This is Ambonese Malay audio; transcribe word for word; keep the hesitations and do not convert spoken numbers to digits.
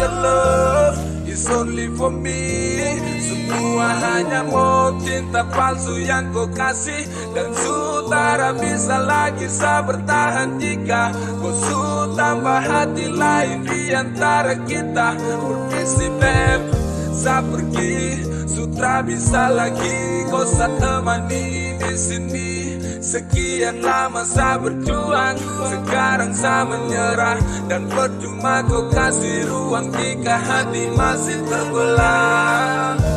Love is only for me. Semua hanya mau cinta palsu yang kau kasih. Dan su tara bisa lagi sa bertahan jika kau su tambah hati lain di antara kita. Permisi beb, sa pergi, su tra bisa lagi kau sa temani di sini. Sekian lama sa berjuang, sekarang sa menyerah. Dan percuma kau kasih ruang jika hati masih terbelah.